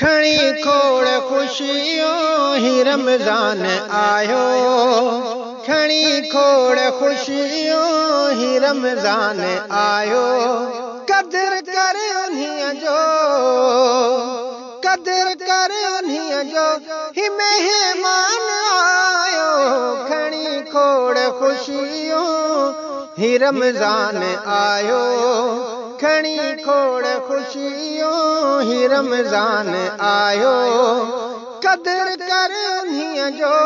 کڻي کوڙ ख़ुशियूं ही रमज़ान आयो। کڻي کوڙ ख़ुशियूं ही रमज़ान आयो। क़दर कर उन्हीअ जो, क़दर कर उन्हीअ जो, ही मेहमान आयो। खणी खोड़ ख़ुशियूं ही रमज़ान आयो। खणी खोड़ ख़ुशियूं ही रमज़ान आयो। क़दर कर उन्हीअ जो,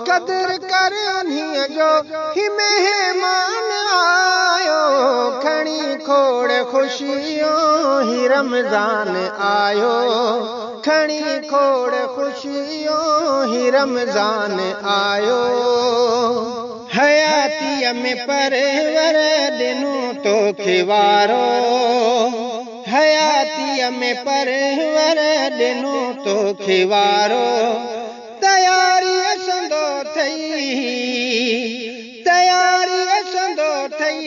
क़दर कर उन्हीअ जो, ही मेहमान आयो। खणी खोड़ ख़ुशियूं ही रमज़ान आयो। खणी खोड़ ख़ुशियूं ही रमज़ान आयो। हयातीअ में परवर ॾिनो तोखे वारो। हयातीअ में परवर ॾिनो तोखे वारो। तयारी संदो थई, तयारी संदो थई,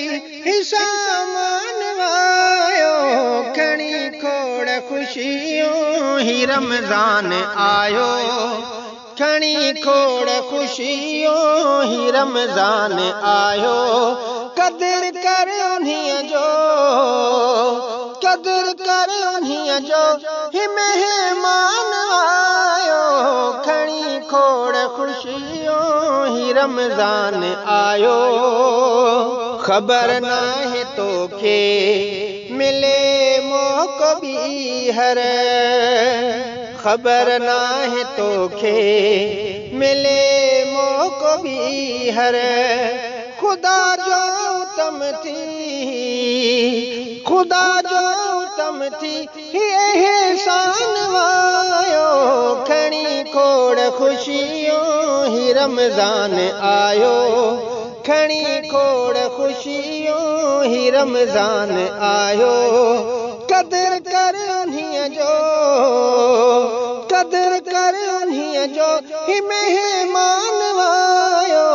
ही सामान आयो। खणी खोड़ ख़ुशियूं ही रमज़ान आयो। खणी खोड़ ख़ुशियूं ही रमज़ान आयो। क़दर कर उन्हीअ जो, क़दर कर उन्हीअ जो, ही मेहमान आयो। खणी खोड़ ख़ुशियूं ही रमज़ान आयो। ख़बर नाहे तोखे मिले मौक़ो ॿीहर। ख़बर नाहे तोखे मिले मौक़ो ॿीहर। ख़ुदा जो तम थी, ख़ुदा जो तम थी, एहसान आयो। खणी खोड़ ख़ुशियूं ही रमज़ान आयो। खणी खोड़ ख़ुशियूं ही रमज़ान आयो। क़दर कर उन्हीअ जो, क़दर कर उन्हीअ जो, ही मेहमान आयो।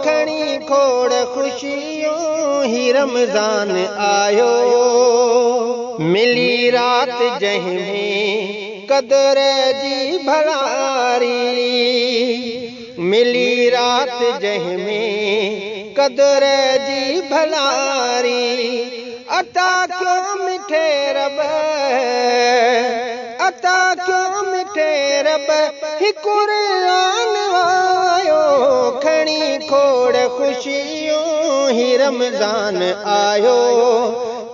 खणी खोड़ ख़ुशियूं ही रमज़ान आयो। मिली रात जंहिं में क़दर जी भलारी। मिली रात जंहिं में क़दर जी भलारी। अता क्यों मिठे रब, अता क्यों मिठे रब, ही कुरान आयो। खणी खोड़ ख़ुशियूं ही रमज़ान आयो।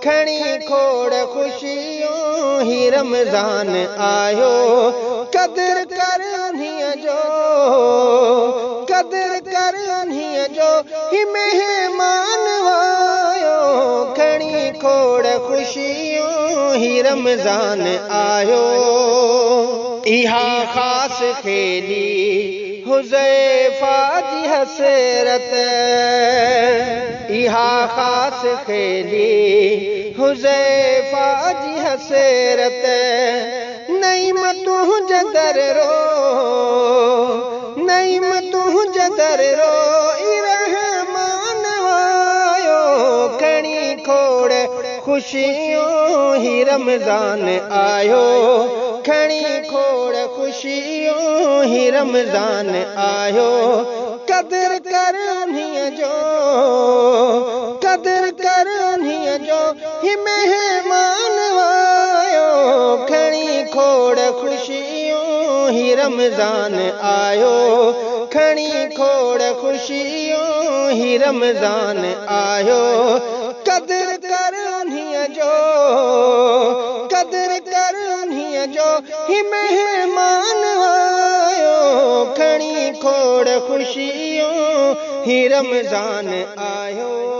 खणी खोड़ ख़ुशियूं ही रमज़ान आयो। क़दर कर उन्हीअ जो, क़दर कर उन्हीअ जो, ही मेहमान आयो। खणी खोड़ ख़ुशियूं ही रमज़ान आयो। इहा ख़ासि खेली हुज़ैफ़ा जी हसरत। इहा ख़ासि खेली हुज़ैफ़ा जी हसरत। नईम तुंहिंजे दर रो, नईम तुंहिंजे दर रो, रहमान आयो। खणी खोड़ ख़ुशियूं ही रमज़ान आयो। खणी खोड़ ख़ुशियूं ही रमज़ान आयो। क़दर कर उन्हीअ जो, क़दर कर उन्हीअ जो, ही मेहमान आयो। खणी खोड़ ख़ुशियूं ही रमज़ान आयो। खणी खोड़ ख़ुशियूं ही रमज़ान आयो। क़दर कर उन्हीअ जो, क़दर कर उन्हीअ जो, ही मेहमान आयो। खणी खोड़ ख़ुशियूं ही रमज़ान आयो।